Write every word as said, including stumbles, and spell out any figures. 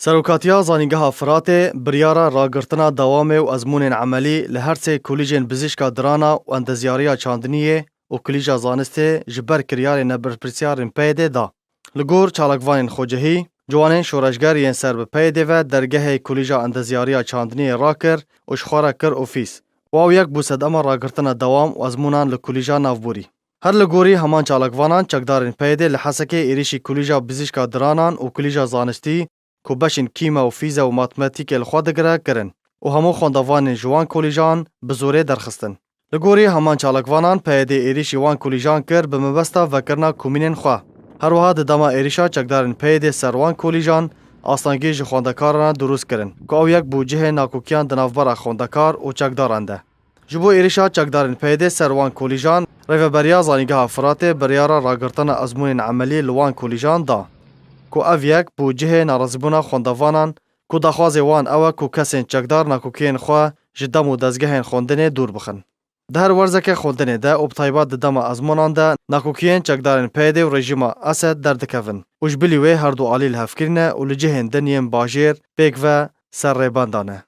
Serokatiya Zanîngeha Firatê biryara ragirtina dewamê û ezmûnên emelî li her sê Kolîjên Bizîşka Dirana û Endezyariya Çandiniyê û Kolîja Zanistê ji ber kiryarê neberpirsiyarên P Y D'ê da. Li gor çalakvanên xwecihî, ciwanên şoreşger yên ser bi P Y D'ê ve dergehê Kolîja Endezyariya Çandiniyê rakir û ji xwe re kir ofîs û ew yek bû sedema ragirtina dewam û ezmûnan li Kolîja Navborî. Her li gorî heman çalakvanan, çekdarên P Y D'ê li Hesekê êrîşî Kolîja Bizîşka Diranan û Kolîja Zanistî ku beşên kîme û fîze û matematîkê li xwe digire kirin û hemû xwendevanên ji wan kolîjan bi zorê derxistin. Li gorî heman çalakvanan, P Y D'ê êrîşî wan kolîjan kir bi mebesta vekirina komînên xwe. Her wiha di dema êrîşa çekdarên P Y D'ê ser wan kolîjan, astengî ji xwendekaran re dirûst kirin ku ew yek bû cihê nakokiyan di navbera xwendekar û çekdaran de. Ji bo êrîşa çekdarên P Y D'ê ser wan kolîjan, Rêveberiya Zanîngeha Firatê biryara ragirtina ezmûnên emelî li wan kolîjan da ku ev yek bû cihê narazîbûna xwendavanan ku daxwazê wan ew e ku kesên çekdar nakokiyên xwe ji dem û dezgehên xwendinê dûr bixin. Di her werzeke xwendinê de û bi taybet di dema ezmûnan de nakokiyên çekdarên P Y D'ê û rejîma Esed derdikevin û ji bilî wê her du alî li hev kirî ne û li cihên din yên bajêr pêk ve ser rêbenda ne.